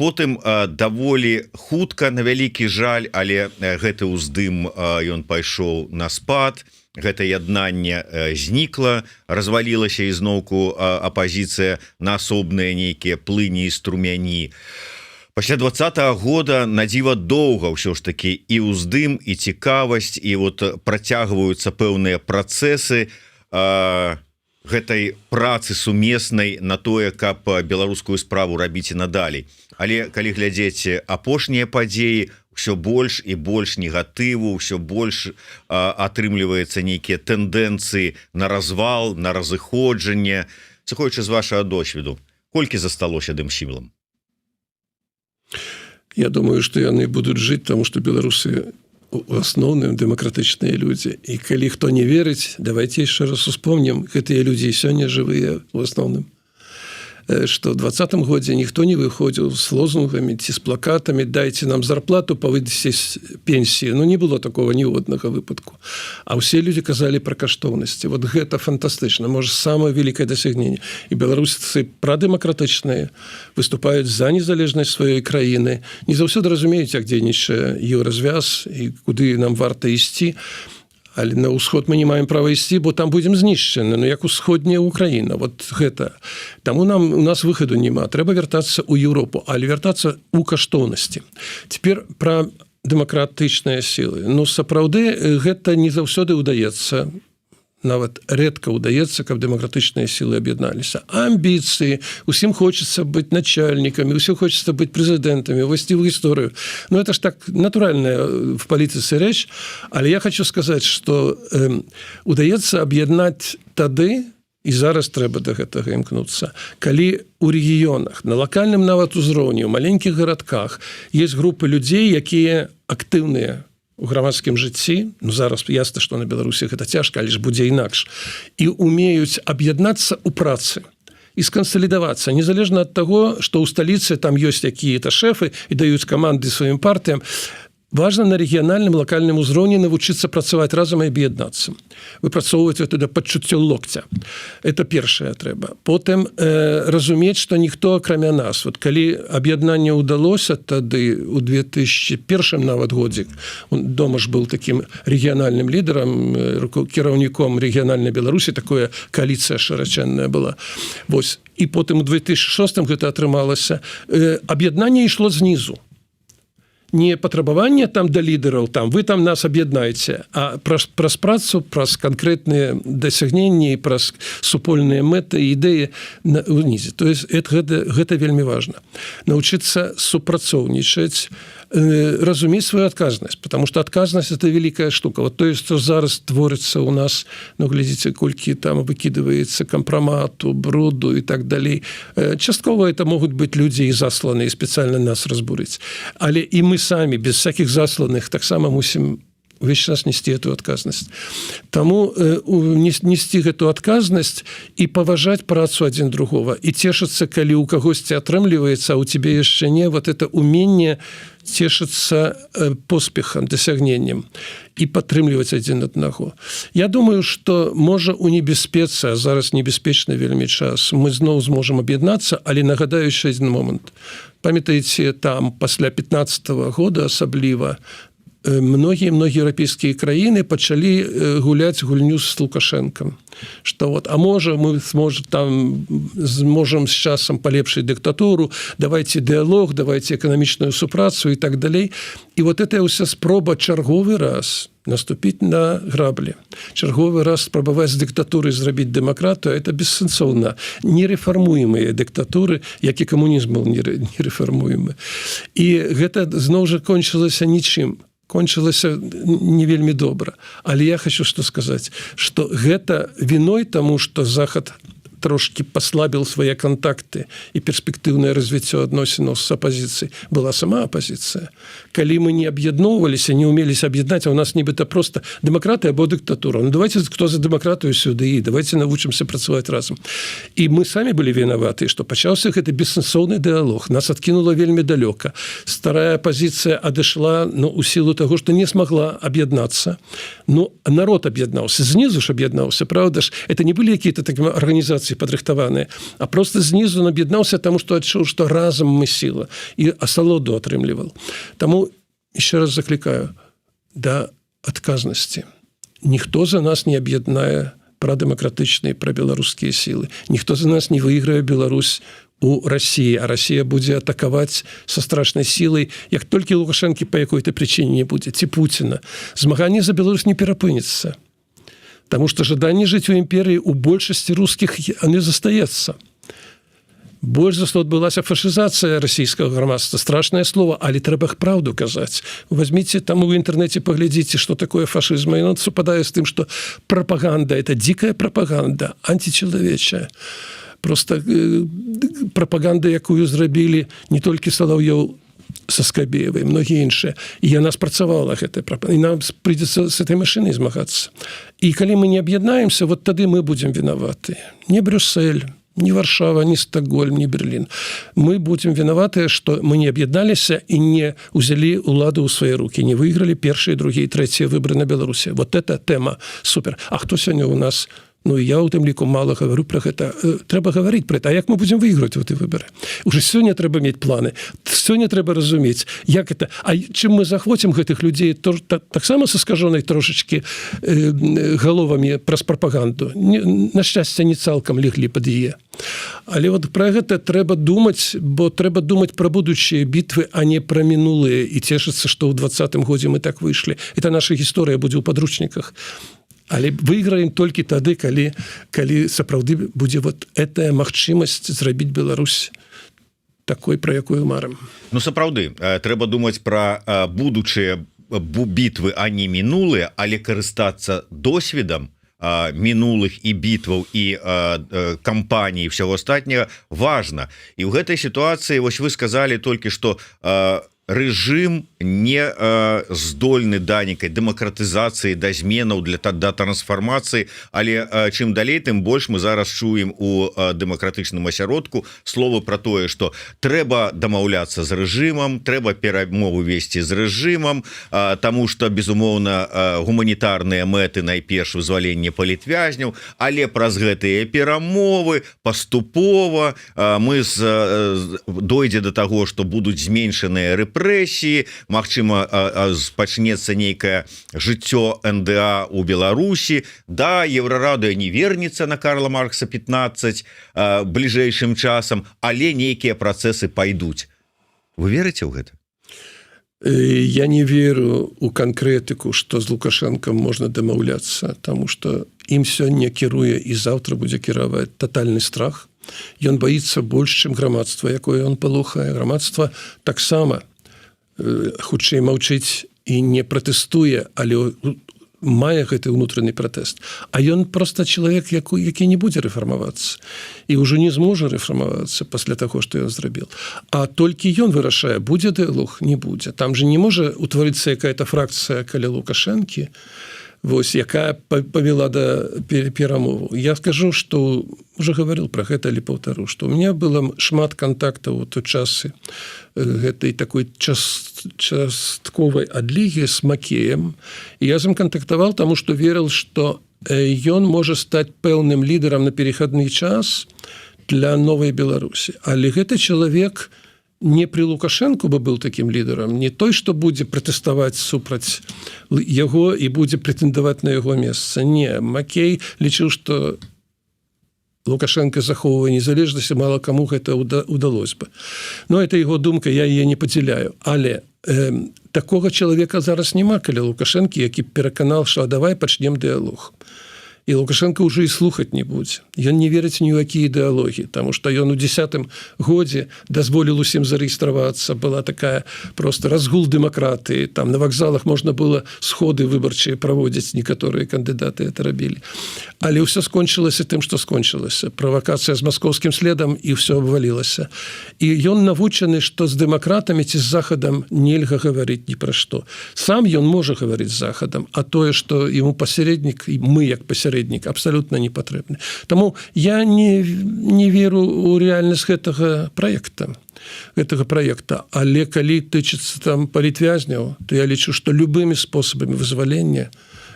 Потым даволі хутка, на вялікі жаль, але гэты ўздым, ён пайшоў на спад, гэта яднанне знікла, развалілася ізноўку апазіцыя на асобныя нейкія плыні і струмяні. Пасля 20-го года на дзіва доўга ўсё ж таки і ўздым, і цікавасць, і вот працягваюцца пэўныя працэсы гэтай працы сумеснай на тое, каб беларускую справу рабіць і надалей. Але калі глядзець апошнія падзеі, ўсё больш і больш негатыву, ўсё больш атрымліваецца нейкія тэндэнцыі на развал, на разыходжанне. Сыходзячы з вашага досведу, колькі засталося дэмсілам? Я думаю, что яны будуць жыць, тому что беларусы у асноўным дэмакратычныя людзі. І калі хто не верыць, давайте яшчэ раз успомнім: гэтыя людзі сёння жывыя у асноўным, что в 20-м годзе ніхто не выходзіў с лозунгамі ці з плакатамі «Дайте нам зарплату, повысьте пенсии». Ну, не было такого ніводнага выпадку. А ўсе люди казалі про каштоўнасці. Вот гэта фантастычна, можа, самое великое дасягненне. І беларусы прадэмакратычныя, выступаюць за незалежнасць сваёй краіны, не заўсёды разумеюць, як дзейнічае Еўразвяз і куды нам варта ісці. Але на ўсход мы не маем права ісці, бо там будзем знішчаны, ну, як усходняя Украіна. Вот гэта таму нам, у нас выхаду няма, трэба вяртацца ў Еўропу, але вяртацца у каштоўнасці. Теперь про дэмакратычныя сілы. Ну, сапраўды, гэта не заўсёды ўдаецца, нават рэдка ўдаецца, каб дэмакратычныя сілы аб'ядналіся. Амбіцыі, усім хочется быть начальнікамі, усім хочется быть прэзідэнтамі, увайсці в гісторыю. Но это ж так натуральная в палітыцы рэч. Але я хочу сказать, что удаецца аб'яднаць тады, і зараз трэба до гэтага імкнуцца, калі у рэгіёнах, на лакальным нават узроўні, у маленькіх гарадках есть групы людзей, якія актыўныя у грамадскім жыцці. Ну, зараз ясна, што на Беларусі гэта цяжка, але ж будзе інакш, і умеюць аб'яднацца ў працы і скансалідавацца, незалежна ад таго, што ў сталіцы там ёсць якія-то шэфы і даюць каманды сваім партыям. Важно на рэгіянальным, лакальным узроўні навучыцца працаваць разам і аб'яднацца, выпрацоўваць вот это пачуццё локця. Это першае трэба. Потым разумець, что ніхто акрамя нас. Вот калі аб'яднанне ўдалося тады, у 2001 нават годзе, Дома ж был таким рэгіянальным лідарам, кіраўніком рэгіянальнай Беларусі, такое кааліцыя шырачэнная была. Вось, і потым у 2006 гэта атрымалася, аб'яднанне ішло знізу, не патрабаванне там да лідараў, там: «Вы там нас аб'яднаеце», а праз працу, праз канкрэтныя дасягненні, праз супольныя мэты, ідэі унізе. То есть это, гэта вельмі важно, научыцца супрацоўнічаць. Разумець сваю адказнасць, потому что адказнасць — это великая штука. Вот то есть, что зараз творыцца у нас, ну, глядзіце, колькі там выкидывается кампрамату, бруду и так далей. Часткова это могут быть люди и засланные специально нас разбурыць, але і мы самі без всяких засланых таксама мусім увесь час несці эту адказнасць. Таму несці гэту адказнасць і паважаць працу адзін другого, і цешыцца, калі у кагосьці атрымліваецца, у тебе яшчэ не. Вот это уменне цешыцца поспехам, дасягненнем і падтрымліваць адзін аднаго. Я думаю, что, можа, у небяспецы, зараз небяспечны вельмі час, мы зноў зможам аб'яднацца. Але нагадаю яшчэ один момант. Памятаеце, там пасля 15 -го года асабліва многія еўрапейскія краіны пачалі гуляць гульню з Лукашенком, что вот, а можа, мы сможем там, зможам з часам палепшыць дыктатуру, давайте дыалог, давайте эканамічную супрацу и так далей. І вот это ўся спроба чарговы раз наступіць на граблі, чарговы раз спрабаваць з дыктатуры зрабіць дэмакрату, это бессэнсоўна. Нерэфармуемыя дыктатуры, як і камунізм был нерэфармуемы, і гэта зноў жа кончылася нічым, кончылася не вельмі добра. Але я хочу что сказаць, что гэта виной тому, что Захад трошки паслабіл свае контакты і перспектыўнае развіццё адносінаў з апозіцыі, была сама апозіцыя. Калі мы не аб'ядноўваліся, не умеліся аб'яднаць, а у нас нібыта просто дэмакраты або дыктатура, ну давайте, хто за дэмакратыю, сюды, і давайте навучымся працаваць разам. І мы самі былі вінаваты, что пачаўся гэты бессэнсоўны дыалог, нас адкінула вельмі далёка. Старая апазіцыя адышла, ну, у сілу того, что не смогла аб'яднацца. Ну, народ аб'яднаўся, знізу ж аб'яднаўся, правда ж? Это не былі какие-то такие арганізацыі падрыхтаваныя, а просто знізу аб'яднаўся, таму что адчуў, что разам мы сила, і асалоду атрымлівал. Таму еще раз заклікаю да адказнасці. Ніхто за нас не аб'яднае прадэмакратычныя, прабеларускія сілы, ніхто за нас не выйграе Беларусь у России, а Россия будзе атакаваць со страшнай сілай, як толькі Лукашэнкі по якой-то причине не будзе ці Пуціна. Змаганне за Беларусь не перапыніцца. Таму что жаданне жыць у імперыі у большасці русских не застаецца. Больш за што, адбылася фашызацыя расійскага грамадства. Страшное слово, але трэба праўду казаць. Возьмите там у інтэрнэце, паглядзіце, что такое фашызм, і он супадае з тым, что прапаганда, это дзікая прапаганда, античалавечая просто прапаганда, якую зрабілі не толькі Салаўёў са Скабеевай, многія іншыя, і яна спрацавала, гэтая, і нам прыйдзецца с этой машиной змагацца. І калі мы не аб'яднаемся, вот тады мы будем вінаваты. Не Брюссель, не Варшава, не Стокгольм, не Берлін. Мы будем вінаватыя, что мы не аб'ядналіся і не узялі уладу ў свае руки, не выйгралі першыя, другія, трэція выборы на Беларусі. Вот эта тэма супер. А хто сёння у нас, ну, я у тым ліку мало говорю про гэта. Трэба гаварыць про это. А як мы будем выиграть в эти выборы? Уже сёння трэба мець планы, сёння трэба разумець, як это. А чым мы захвоцім гэтых людзей? То таксама са скажонай трошачки галовамі праз прапаганду, не, на шчасце, не цалкам леглі под яе. Але вот про гэта трэба думаць, бо трэба думаць про будучыя бітвы, а не пра мінулыя і цешыцца, что ў 20-м годзе мы так выйшлі. Это наша гісторыя будзе ў падручніках. Але выйграем толькі тады, калі сапраўды будзе вот этая магчымасць зрабіць Беларусь такой, про якую марым. Ну, сапраўды, трэба думаць про будучыя бітвы, а не мінулыя, але карыстацца досведам мінулых і бітваў, і кампаній, всего астатняга важно. І ў гэтай сітуацыі, вось вы сказали толькі что, рэжым не здольны да нейкай дэмакратызацыі, да зменаў, для да трансфармацыі. Але чым далей, тым больш мы зараз чуем у дэмакратычным асяродку слова про тое, что трэба дамаўляцца з рэжымам, трэба перамову весці з рэжымам, таму что, безумоўна, гуманітарныя мэты найперш вызваленне палітвязняў, але праз гэтыя перамовы паступова мы дойдзе до того, что будуць зменшаныя рэпрэсіі, магчыма, пачнецца нейкае жыццё НДА у Беларусі. Да, Еўрарада не вернется на Карла Маркса 15 бліжэйшым часам, але нейкія працэсы пайдуць. Вы верыце ў гэта? Я не веру у канкрэтыку, что з Лукашенком можна дамаўляцца, тому что ім сёння кіруе і заўтра будзе кіраваць тотальны страх. Ён боится больш, чым грамадства, якое он палохае. Грамадства таксама. Хутчэй маўчыць і не пратэстуе, але мае гэты ўнутраны пратэст. А ён просто чалавек, які не будзе рэфармавацца і ўжо не зможа рэфармавацца пасля таго, што ён зрабіл. А толькі ён вырашае, будзе дыалог, не будзе. Там же не можа утварыцца якая-то фракцыя каля Лукашэнкі, вось, якая павела да перамову. Я скажу, что уже говорил про гэта или паўтару, что у меня было шмат контактаў у той часы гэтай такой частковай адлігі с Макеем. І я з ім кантактаваў, тому что верил, что ён можа стаць пэўным лідарам на переходны час для новой Беларусі. Але гэты чалавек не при Лукашенко бы был таким лідарам, не той, что будзе пратэставаць супраць яго і будзе прэтэндаваць на яго месца. Не, Макей лічыў, что Лукашенко захоўвае незалежнасць, мало кому гэта удалось бы. Но это его думка, я ее не падзяляю. Але такого чалавека зараз няма каля Лукашэнкі, які пераканал, что давай пачнем дыалог. І Лукашенко уже і слухаць не будзе. Ён не верыць ні ў якія ідэалогіі, тому что ён у 10-м годзе дазволіл усім зарэгістравацца. Была такая просто разгул дэмакратыі, там на вакзалах можна было сходы выбарчыя праводзіць, некаторыя кандыдаты это рабілі. Але ўсё скончылася тым, что скончылася: правакацыя з маскоўскім следам, і все обвалілася. І ён навучаны, что з дэмакратамі ці з Захадам нельга гаварыць ні пра што. Сам ён можа гаварыць з Захадам, а тое, что ему пасярэднік, і мы як пасярэднік, абсолютно не патрэбны. Таму я не веру у рэальнасць гэтага проекта. Але калі тычыцца там палітвязняў, то я лічу, что любымі спосабамі вызвалення.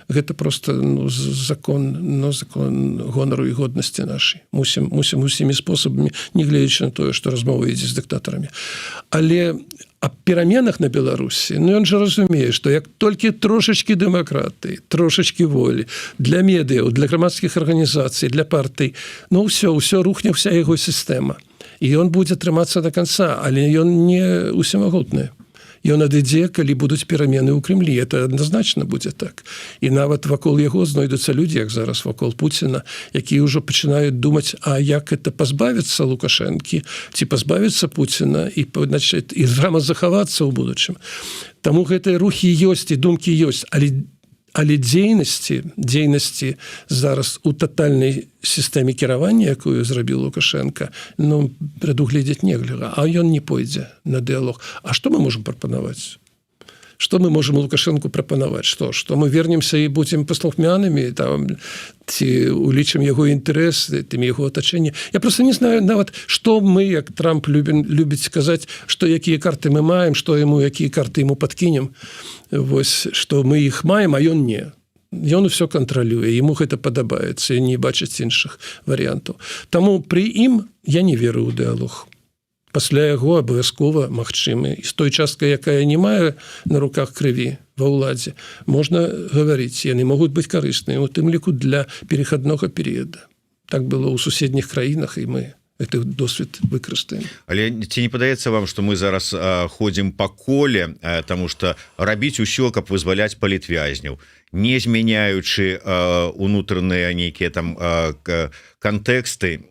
Гэта просто, ну, закон, но закон гонару і годнасці нашай. Мусім усімі спосабамі, не гледзячы на тое, што размова ідзе з дыктатарамі. Але аб пераменах на Беларусі, ну, ён же разумее, што як толькі трошачки дэмакраты, трошачки волі для медыяў, для грамадскіх арганізацый, для партый, ну, ўсё рухне, вся яго сістэма, і ён будзе трымацца до конца. Але ён не усемагутны. Ён адыдзе, калі будуць перамены ў Кремлі, это адназначна будзе так. І нават вакол яго знойдуцца людзі, як зараз вакол Пуціна, якія ўжо пачынаюць думаць, а як это пазбавіцца Лукашэнкі ці пазбавіцца Пуціна і, значит, і захавацца ў будучым. Таму гэтыя рухі ёсць і думкі ёсць, але дзейнасці зараз у татальнай сістэме кіравання, якую зрабіў Лукашенко, ну, прадугледзець нельга. А ён не пойдзе на дыалог. А что мы можем прапанаваць? Что мы можем Лукашенко прапанаваць? Что мы вернемся і будем паслухмянымі там ці улічым яго інтарэсы, тым яго атачэнне? Я просто не знаю нават, что мы, як Трамп любіць сказаць, что якія карты мы маем, что ему, якія карты ему подкинем. Вось что мы іх маем, а ён не. Ён усё кантралюе, ему гэта падабаецца і не бачыць іншых варыянтаў. Таму пры ім я не веру ў дыалог. Пасля яго абавязкова магчымы, і з той часткай, якая не мае на руках крыві ва ўладзе, можна гаварыць. Яны могуць быць карысныя, у тым ліку для перехаднога перыяда. Так было ў суседніх краінах, і мы гэты досвед выкарыстаем. Але ці не падаецца вам, что мы зараз ходзім по коле? Тому что рабіць усё, каб вызваляць палітвязняў, не змяняючы унутраныя нейкія там кантэксты,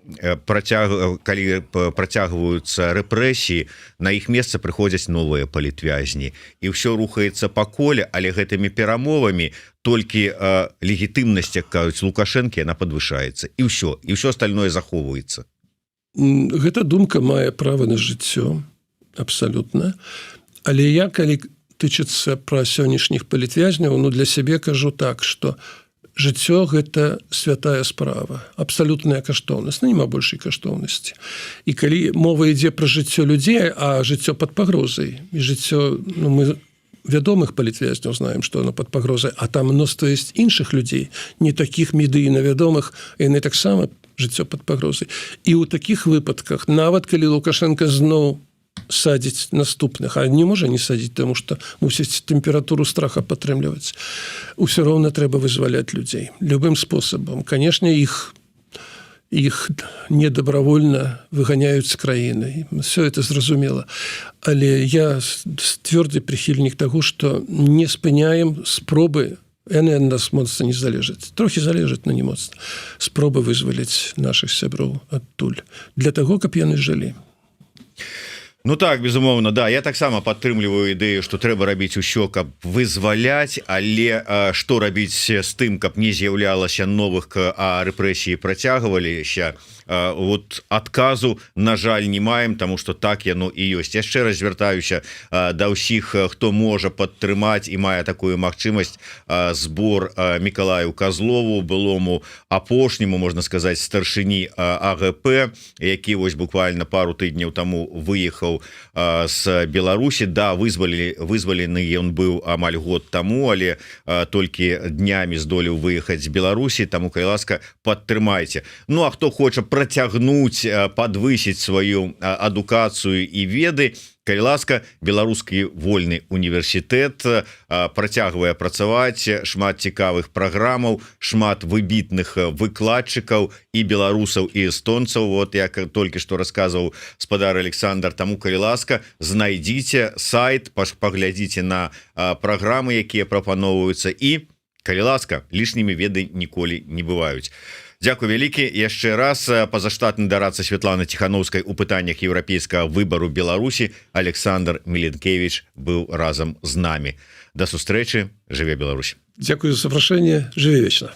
калі працягваюцца рэпрэсіі, на іх месца прыходзяць новыя палітвязні, і ўсё рухаецца по коле. Але гэтымі перамовамі толькі легітымнасць, як кажуць, Лукашэнкі, она подвышаецца, і ўсё, і ўсё остальное захоўваецца. Гэта думка мае права на жыццё абсалютна. Але я, калі тычыцца пра сённяшніх палітвязняў, ну, для сябе кажу так, что жыццё — гэта святая справа, абсалютная каштоўнасць, ну, няма большай каштоўнасці. І калі мова ідзе пра жыццё людзей, а жыццё под пагрозай, і жыццё, ну, мы вядомых палітвязняў знаем, что оно под пагрозай, а там мноства есть іншых людзей, не таких медыйна вядомых, яны таксама, жыццё под пагрозай. І ў таких выпадках, нават калі Лукашенко зноў садзіць наступных, а не можа не садзіць, тому что мусіць тэмпературу страха падтрымліваць, усё роўна трэба вызваляць людзей любым спосабам. Конечно, іх недабравольна выганяюць з краіны, все это зразумела. Але я цвёрды прыхільнік таго, что не спыняем спробы. Яны ад нас моцна не залежаць, трохі залежаць, но не моцна, спробы вызваліць наших сяброў адтуль для того, каб яны жылі. Ну так, безумоўна, да, я таксама падтрымліваю ідэю, что трэба рабіць усё, каб вызваляць, але что рабіць з тым, каб не з'яўлялася новых, а рэпрэсіі працягваліся, вот адказу, на жаль, не маем, тому что так яно і ёсць. Яшчэ раз звяртаюся да ўсіх, хто можа падтрымаць і мае такую магчымасць, збор Мікалаю Казлову, былому, апошняму, можна сказаць, старшыні АГП, які вось буквально пару тыдняў таму выехаў з Беларусі. Да, вызвалены ён быў амаль год таму, але толькі днямі здолеў выехаць з Беларусі. Таму, калі ласка, падтрымайце. Ну а хто хоча працягнуць, падвысіць сваю адукацыю і веды, калі ласка, Беларускі вольны універсітэт працягвае працаваць, шмат цікавых праграмаў, шмат выбітных выкладчыкаў, і беларусаў, і эстонцаў, вот як толькі што расказваў спадар Александр. Таму, калі ласка, знайдзіце сайт, паглядзіце на праграмы, якія прапаноўваюцца, і, калі ласка, лішнімі веды ніколі не бываюць. Дзякуй вялікі яшчэ раз. Пазаштатны дарадца Святланы Ціханоўскай у пытаннях еўрапейскага выбару Беларусі Александр Мілінкевіч быў разам з намі. Да сустрэчы, жыве Беларусь! Дзякую за запрашэнне, жыве вечна!